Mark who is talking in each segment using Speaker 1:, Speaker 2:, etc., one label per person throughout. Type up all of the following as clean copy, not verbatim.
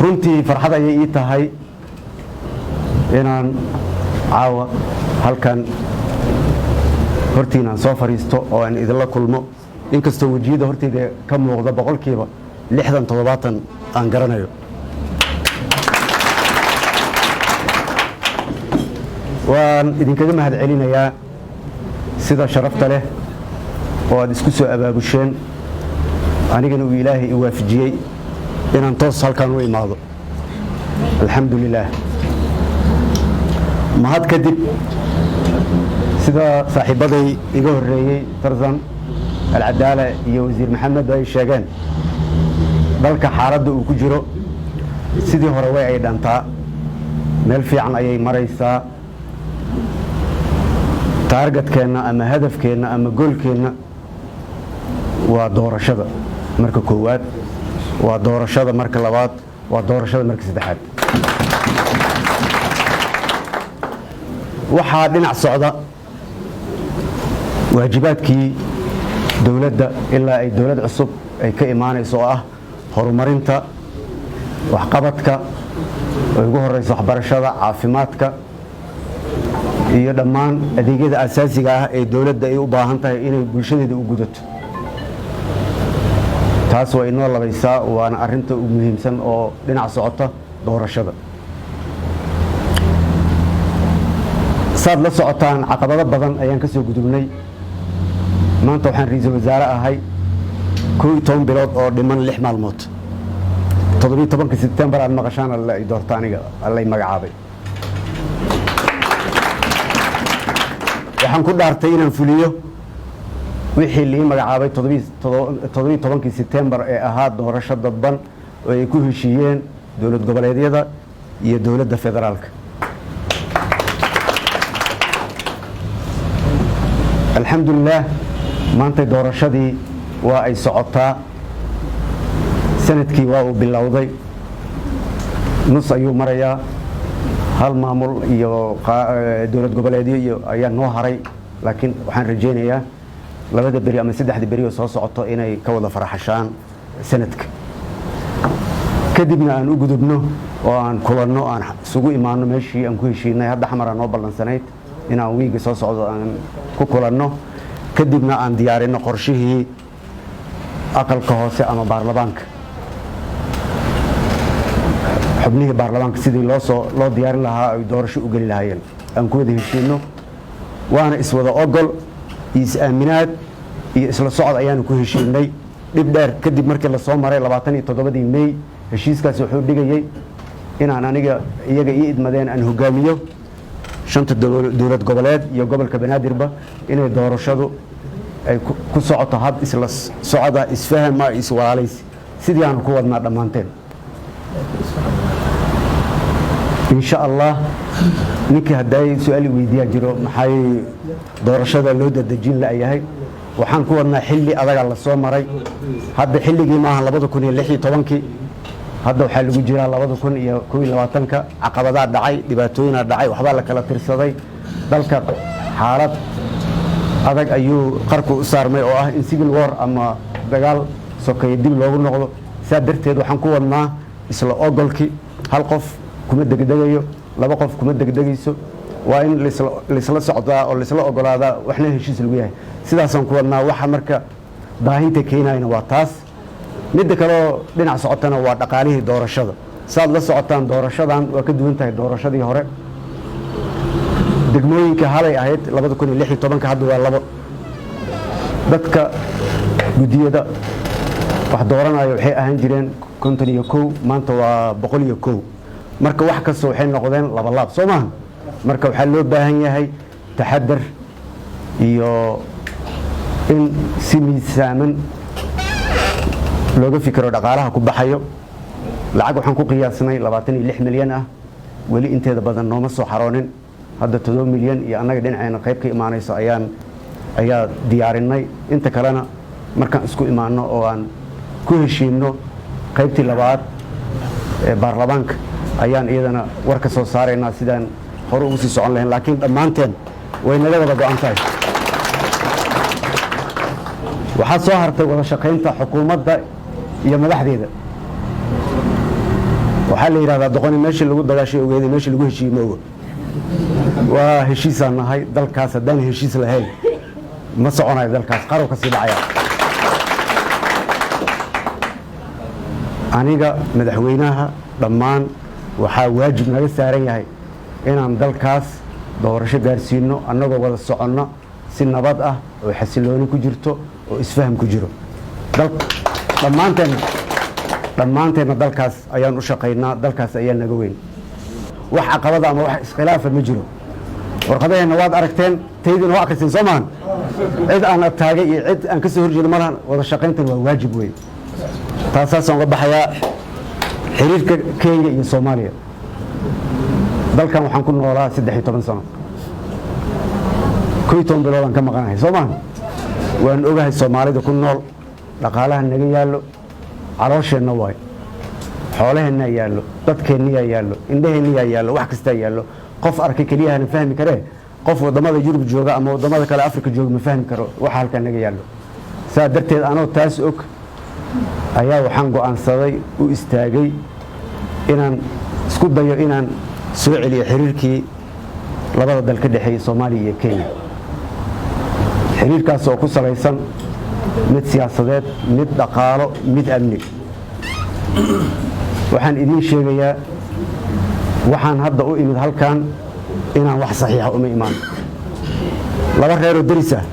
Speaker 1: Runtii farxad ayay ii tahay inaan caawa halkan hortiinaan soo fadhiisto oo aan idinla kulmo, inkastoo wejiyada horteyda ka muuqda 60% 70% aan garanayo. Waan idinkaga mahad celinayaa sida sharafta leh oo aad isku soo abaabusheen, anigana uu Ilaahay i waafajiyey inaan toos halkan u imaado. Alxamdu lilaah. Mahad kadib, sida saaxiibbaday iga horreeyey Tarzan Alcadaala iyo Wasiir Maxamed ay sheegeen, dalka xaaladda uu ku jiro sidii hore way ay dhantaa, meel fiican ayay maraysaa. Target-keenna ama hadafkeenna ama goal-keenna waa doorashada marka koowaad, waa doorashada marka labaad, waa doorashada marka saddexaad. Waxaa dhinac socda waajibaadkii dowladda ilaa ay dowlad cusub ay ka imaanayso, oo ah horumarinta waxqabadka ay ugu horeyso waxbarashada, caafimaadka iyo dhammaan adeegyada asaasiga ah ee dowladda ay u baahan tahay inay bulshadeeda u gudato. Taas waa inoo labaysaa, waana arrinta ugu muhiimsan oo dhinac socota doorashada. Saad la socotaan, caqabado badan ayaan ka soo gudubnay. Maanta waxaan ra'iisul wasaare ahay 11 bilood oo dhiman 6 maalmood. 17-ka Sebtembar aad maqashaan alla i doorta, aniga allay magacaabay. Waxaan ku dhaartay inaan fuliyo wixii lii magacaabay 17-kii Sebtembar ee ahaa doorasho dadban oo ay ku heshiiyeen dowlad goboleedyada iyo dowladda federaalka. Alxamdulilaah, maantay doorashadii waa ay socotaa, sanadkii waa uu bilowday, nus ayuu marayaa. Hal maamul iyo dowlad goboleedyo iyo ayaa noo haray, laakiin waxaan rajaynayaa 2-da beri ama 3-da beri oo soo socoto inay ka wada faraxashaan sanadka, kadibna aan u gudubno oo aan kulanno, aan isugu imaano meeshii aan ku heshiinay. Hadda Xamar aan noo ballansanayd inaan wiiga soo socdo aan ku kulanno, kadibna aan diyaarinno qorshihii aqalka hoose ama baarlamaanka, xubnihii baarlamaanka sidii loo diyaarin lahaa ay doorasho u geli lahaayeen aan ku wada heshiinno. Waana iswada ogol iyo is-aaminaad iyo isla socod ayaanu ku heshiinay. Dhib dheer kadib markii lasoo maray 27-dii May, heshiiskaasi wuxuu dhigayey inaan aniga iyaga ii idmadeen aan hogaamiyo shanta dowlad goboleed iyo gobolka Banaadirba, inay doorashadu ay ku socoto hab isla socda, isfahama, iswalaalaysi, sidii aanu ku wadnaa dhammaanteen, insha Allah. Ninkii hadday su-aal weydiiyaa jiro, maxay doorashada loo dadejin la'yahay? Waxaan ku wadnaa xilli adaga la soo maray. Hadda xilligii maaha 2016-kii, hadda waxaa lagu jiraa 2021-ka. Caqabadaa dhacay, dhibaatooyinaa dhacay, waxbaa la kala tirsaday. Dalka xaalad adag ayuu qarku u saarmay oo ah in civil war ama dagaal sokeeye dib loogu noqdo. Saa darteed waxaan ku wadnaa isla ogolkii. Hal qof kuma degdegayo, laba qof kuma degdegayso, waa in laisla socdaa oo laisla ogolaadaa, waxna heshiis lagu yahay. Sidaasaan ku wadnaa. Waxa marka daahinta keenayna waa taas. Midda kaleoo dhinac socotana waa dhaqaalihii doorashada. Saad la socotaan, doorashadan waa ka duwan tahay doorashadii hore. Degmooyinka halay ahayd 2016-ka, hadda waa labo. Dadka guddiyada wax dooranayo waxay ahaan jireen 51, maanta waa 101. Marka wax kasta waxay noqdeen labalaab, soo maaha? Marka waxaa loo baahan yahay taxadar iyo in si miisaaman looga fikiro dhaqaalaha ku baxayo. Lacag waxaan ku qiyaasnay 26 milyan ah, weli inteeda badan nooma soo xaroonin. Hadda 7 milyan iyo annaga dhinaceena qayb ka imaanayso ayaa diyaarinay. Inta kalena markaan isku imaanno oo aan ku heshiinno qaybtii labaad ee baarlamaanka ayaan iyadana war ka soo saaraynaa sidaan hore ugu sii socon lahayn, laakiin dhammaanteen way naga wada go'an tahay. Waxaa soo hartay wada shaqaynta xukuumadda iyo madaxdeeda. Waxaa la yidhahdaa doqoni meeshii lagu dagaashay ogeeday, meeshii lagu heshiiyey ma oga. Waa heshiisaan nahay. Dalkaas haddaan heshiis lahayn ma soconayo, dalkaas qarow ka sii dhacaya. Aniga, madaxweynaha, dhammaan waxaa waajib naga saaran yahay inaan dalkaas doorasho gaarsiino, annagoo wada soconno, si nabad ah oo xasilooni ku jirto oo isfaham ku jiro. Dhammaanteenna dalkaas ayaan u shaqaynaa, dalkaas ayaa naga weyn. Wax caqabada ama wax iskhilaafa ma jiro. Warqadaheenna waad aragteen, taydiina waa akriseen, soo maahan? Cid aan adtaagay iyo cid aan ka soo horjeedo ma lahan. Wada shaqayntan waa waajib wey. Taasaasaan uga baxayaa xiriirka Kenya iyo Soomaaliya. Dalkan waxaan ku noolaa 13 sano, 11 biloodaan ka maqanahay, soo maaha? Waan ogahay Soomaalida ku nool, dhaqaalaha naga yaallo caloosheenna waay, xoolaheennaa yaallo, dadkeenniyaa yaallo, indhaheenniyaa yaallo, wax kastaa yaallo. Qof arkay keliyahana fahmi karee, qof waddamada Yurub jooga ama waddamada kale Afrika jooga ma fahmi karo waxa halkaa naga yaallo. Saa darteed, anoo taas og ayaa waxaan go'aansaday, u istaagay inaan isku dayo inaan soo celiyo xiriirkii labada dal ka dhexeeyey, Soomaaliya iyo Kenya, xiriirkaas oo ku salaysan mid siyaasadeed, mid dhaqaalo, mid amni. Waxaan idiin sheegayaa, waxaan hadda u imid halkan inaan wax saxiixa uma imaan. Laba reeroo deris ah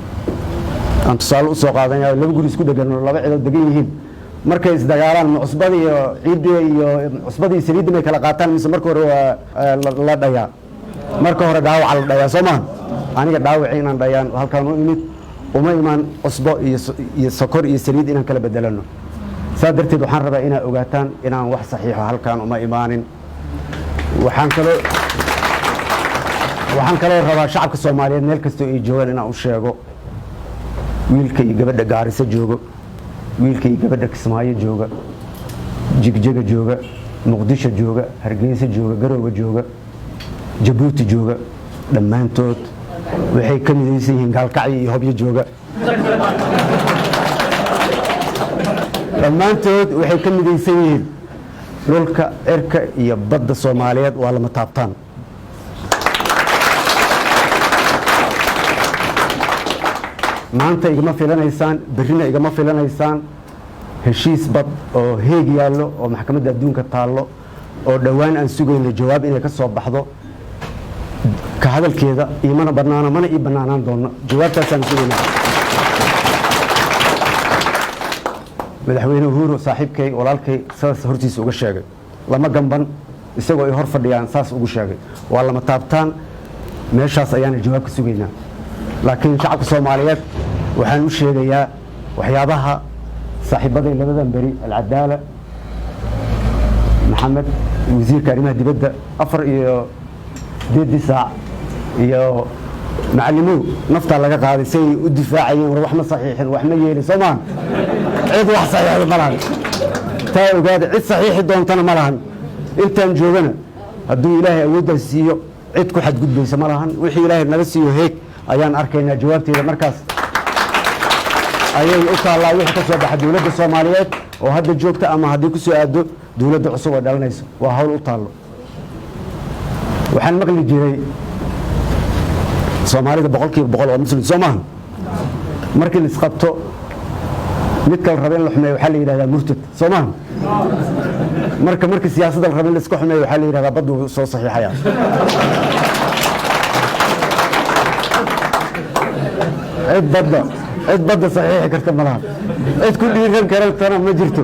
Speaker 1: aan tusaale u soo qaadanaya, laba guri isku dhegan oo laba cidood degan yihiin, markay isdagaalaan, ma cusbada iyo ciidda iyo cusbada iyo saliidda may kala qaataan, mise marka hore waa la dhayaa? Marka hore dhaawaca la dhayaa, soo maha? Aniga dhaawaci inaan dhayaan halkaan u imid. Uma imaan cusbo iyo sokor iyo saliid inaan kala bedelano. Saa darteed waxaan rabaa inaad ogaataan inaan wax saxiixo halkaan uma imaanin. Waxaan kaloo rabaa shacabka Soomaaliyeed meel kastoo ay joogaan inaan u sheego: wiilka iyo gabadha Gaariso joogo, wiilka iyo gabadha Kismaayo jooga, Jigjega jooga, Muqdisho jooga, Hargeysa jooga, Garoowe jooga, Jabuuti jooga, dhammaantood waxay ka midaysan yihiin, Gaalkacyo iyo Hobyo jooga, dhammaantood waxay ka midaysan yihiin dhulka, cirka iyo badda Soomaaliyeed waa lama taabtaan. Maanta igama filanaysaan, berrina igama filanaysaan heshiis bad oo Heeg yaallo oo maxkamadda adduunka taallo oo dhowaan aan sugayno jawaab inay ka soo baxdo. Ka hadalkeeda iimana bannaano, mana ii bannaanaan doono. Jawaabtaasaan sugaynaa. Madaxweyne Uhuru, saaxiibkay, walaalkay, saas hortiisa uga sheegay, lama gamban, isagoo ay hor fadhiyaan saas ugu sheegay: waa lama taabtaan. Meeshaas ayaana jawaab ka sugaynaa. Laakiin shacabka Soomaaliyeed waxaan u sheegayaa waxyaabaha saaxiibaday labadan beri, Alcadaala Maxamed, wasiirka arrimaha dibadda, 48-dii saac iyo macallimow naftaa laga qaaday si ay u difaacayeen: war wax ma saxiixin, wax ma yeelin. Soo maahan? Cid wax saxiixda ma lahan, taa ogaada. Cid saxiixi doontana ma lahan. Intaan joogana, hadduu Ilaahay awooddaas siiyo, cid ku xadgudbaysa ma lahan. Wixii Ilaahay naga siiyo Heeg ayaan arkaynaa jawaabteeda. Markaas ayay u taallaa wixii ka soo baxa dowladda Soomaaliyeed oo hadda joogta ama haddii ku soo aado dowladda cusub oo dhalanayso, waa hawl u taallo. Waxaan maqli jiray Soomaalida 100% waa Muslim, soo maaha? Markii la isqabto, midka la raba in la xumeeyo waxaa la yidhahdaa murtad, soo maaha? Marka markii siyaasadda la raba in la iska xumeeyo waxaa la yidhahdaa badduu soo saxiixaya. Cid badda saxiixi karta ma laha, cid ku dhiiran kartana ma jirto.